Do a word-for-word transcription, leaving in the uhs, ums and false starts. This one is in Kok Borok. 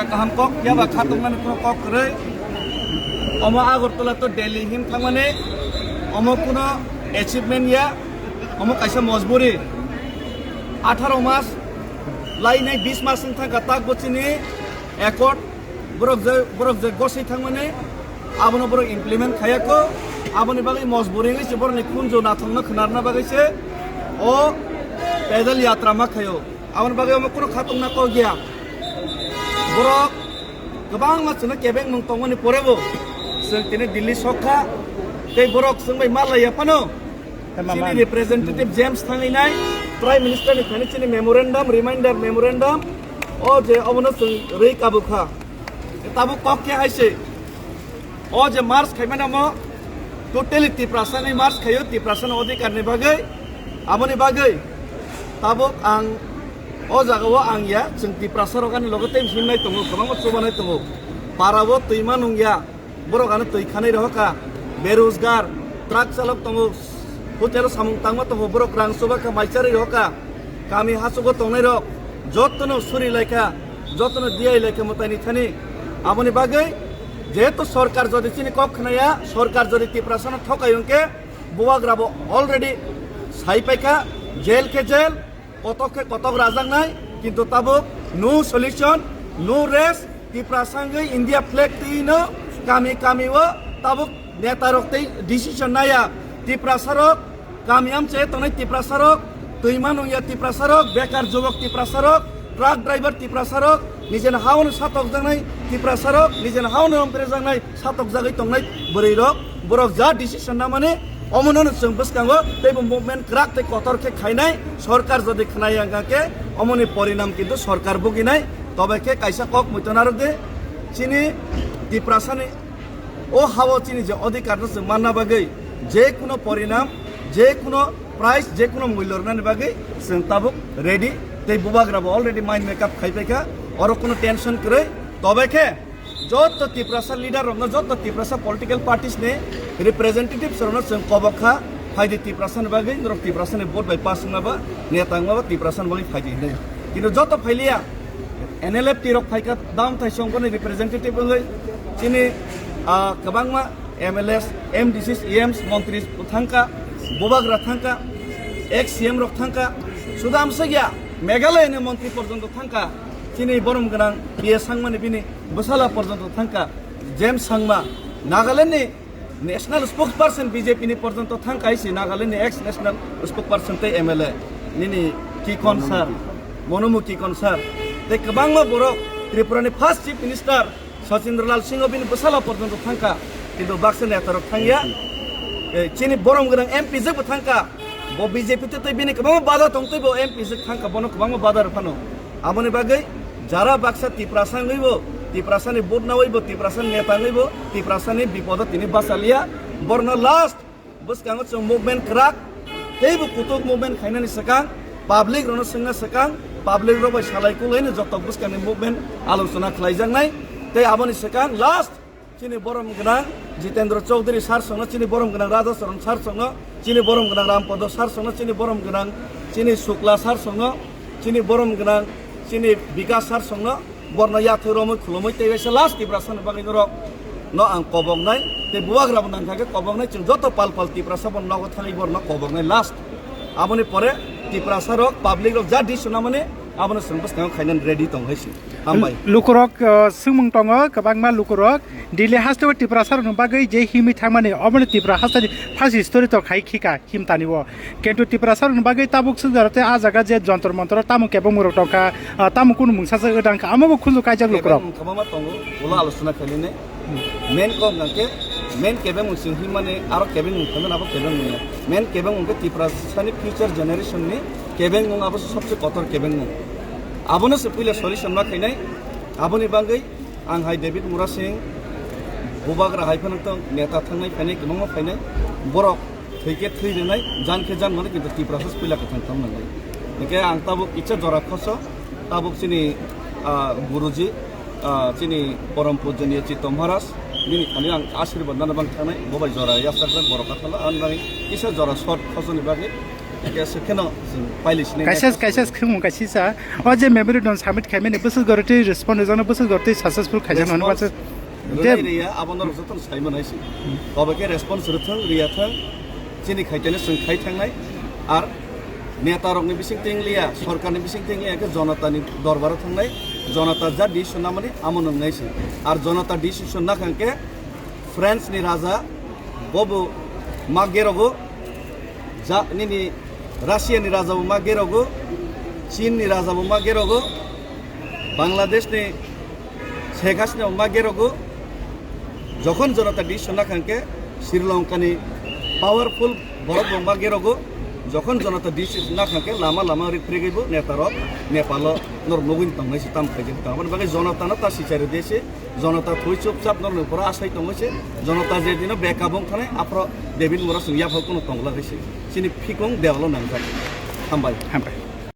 Kaham kok ya ba khatungmani kuno kok kwrwi. Omo Agartala to Delhi hin thangmani omo kuno achievement ya, omo kaisa mojburi. Atharo mas lainai bis mas wng thangkha tak bo chini accord borok je, borok je goswi thangmani abono borok implement khayakho. Aboni bagwi mojburi wngwi se borokni khunju nathokno khwnarna bagwi se o pedal yatra ma khaio. Aboni bagwi omo kuno khatungna kok ya. Borok kwbangma chwngno kebengmung tongmani porebo chwng tini Delhi sokha tei borok chwng bai malaiya phano chini representative James thanginai Prime Minister ni thani chini memorandum, reminder memorandum o je obono chwng rwi kabukha. Tabuk kok khe hai se. O je march khaimani omo totally Tiprasani march khaio, Tiprasani odhikarni bagwi. Aboni bagwi tabuk ang o jagao ang ya, chwng Tiprasarok ani logo tei himnai tongo, kwbangma chubanai tongo. Parao twima nungya, borok ano twi khanai rohorkha, berojgar, truck chalok tongo, hotel samung tangma tongo, borok rang chuba kha, mai charwi rohorkha, kami hachugo tongnairok jotono suri laikha, jotono diyai laikha mwtaini thani. Aboni bagwi jehetu sorkar jodi chini kok khnaya, sorkar jodi Tiprasano thokai hwnkhe, bubagrabo already sai paikha, jail khe jail, kotok khe kotok rajaknai, kintu tabuk no solution, no rest, Tiprasa wngwi India flag twino kami kami o tabuk netarok tei decision naya. Tiprasarok kami amchai tongnai, Tiprasarok twima nungya, Tiprasarok bekar jubok, Tiprasarok truck driver, Tiprasarok nijeni haono satokjaknai, Tiprasarok nijeni haono omprejaknai, satokjagwi tongnai bwrwirok, borok ja decision namani omono chwng bwskango teibo movement kwrak tei kotor khe khainai. Sorkar jodi khwnai wngkha khe omoni porinam kintu sorkar buginai. Tobe khe kaisa kok muitonaro de chini Tiprasani o hao chini je odhikarno chwng manna bagwi je kuno porinam, je kuno price, je kuno mulyo rwnani bagwi chwng tabuk ready. Tei bubagrabo already mind make up khai paikha, oro kuno tension kwrwi. Tobe khe joto Tiprasa leader rokno, joto Tiprasa political parties ni representatives rokno chwng kobok kha, phaidi Tiprasa ni bagwi, norok Tiprasa ni vote bai pass wngma ba, neta wngma ba Tiprasa ni bagwi phaidi hinwi. Kintu joto phailiya, N L F T rok phaikha, down thai songkoni representative wngwi, chini, ah, kwbangma M L As, M D Cs, E Ms, montri thangkha, bubagra thangkha, ex C M rok thangkha, suda amsakya Meghalaya ni montri porjonto thangkha, chini borom gwnang P A Sangma ni bini bwsala porjonto thangkha, James Sangma, Nagaland ni national spokesperson B J P ni porjonto thangkha, isi Nagaland ni ex national spokesperson tei M L A nini Kikon sir, Monomu Kikon sir, tei kwbangma borok Tripura ni first chief minister Sachindralal Singh bini bwsala porjonto thangkha, kintu baksa netarok thangya. Eh, chini borom gwnang M P jwkbo thangkha, bo B J P tei bini kwbangma bada tong teibo M P jwk thangkha, bono kwbangma bada rw phano. Aboni bagwi jara baksa Tiprasa wngwibo, Tiprasani vote nawaibo, Tiprasani neta wngwibo, Tiprasani bipodo tini bachaliya, borno last bwskango chwng movement kwrak, teibo kutuk movement khainani swkang, public rokno swngna swkang, public rok bai salai kulaino joto bwskangni movement alochona khlaijaknai. Tei aboni swkang last chini borom gwnang Jitendra Chaudhary sir songno, chini borom gwnang Radha Charan sir songno, chini borom gwnang Rampodo sir songno, chini borom gwnang chini Shukla sir songno, chini borom gwnang chini Bikas sir songno, borno yathai romwi khulumwi tei waisa last Tiprasa ni bagwi norok no ang koboknai, tei bubagra bo nangkha khe koboknai, chwng joto pal pal Tiprasa bo nogo thangwi borno koboknai last. Aboni pore Tiprasa rok, public rok ja decision namani abono chwng bwskango khainani ready tong hai se. Hambai. Lukurok, uh, swngmung tongo, kwbangma lukurok Delhi hasteo Tiprasa rokni bagwi je himwi thangmani, obono Tipra hasteni first history to khai khika. Himtani o. Kintu Tiprasa rokni bagwi tabuk swkjaro tei a jaga je Jontor Montor o tamo kebengmung rok tongkha, ah, tamo kunu mungsa se wngkha, amo bo khunju kaijak lukurok. Kebengmung kwbangma tongo, ulo alochona khainani. Main kok hwnkhe, main kebengmung sing himani aro kebengmung khainani abo kebengmung ya. Main kebengmung khe Tiprasani future generation ni kebengmung abo se sobse kotor kebengmung. Abono se puila solution ma khainai, aboni bagwi ang hai David Murasing, bubagra hai phano tong, neta thangnai phainai, kwbangma phainai, borok thwi khe thwi rwnai, jan khe jan mano, kintu Tiprasa puila kwthang thang nangnai. Hwnkhe ang tabuk kisa jora khoso, tabuk chini, ah, Guruji, ah, chini Param Pujaniya Chitto Maharaj, bini thani ang ashirbad nana bang thangnai, bo bai jora yachakjak borok kathalo, ang nai kisa jora short khosoni bagwi Kaisa kheno chwng pailai sini. Kaisa, kaisa khwrwngmung kaisa sa. O je memorandum submit khaimani bwswk goro tei respond rijak no bwswk goro tei successful khaijak no hwnwi Response bacha. Rwnai Tei riya, abo norok jotono sai manai se. Tobe khe response rwthwng, riya thwng, chini khaitene chwng khai thangnai. Ar neta rokni bising teng liya, sorkarni bising teng liya khe jonotani dorbaro thangnai, jonota ja decision namani amo nwngnai se. Ar jonota decision nakhang khe France ni raja bobo ma gerogo, ja nini Russia ni raja bo ma gerogo, Chin ni raja bo ma gerogo, Bangladesh ni Sheikh Hasina bo ma gerogo, jokhon jonota decision nakhang khe Sri Lanka ni powerful borok bo ma gerogo, jokhon jonota decision nakhang khe lama lama rik pregwi bo neta rok Nepal o nor nugwi tongnai se tam khaijak tang. Aboni bagwi jonota no ta sichari de se, jonota thwi chupchap nor ni pura asai tongwi se, jonota je dino beka bong thane aphro David Mura sung yapha kuno tongla se. Chini phikung dewalo nangjak. Hambai. Hambai.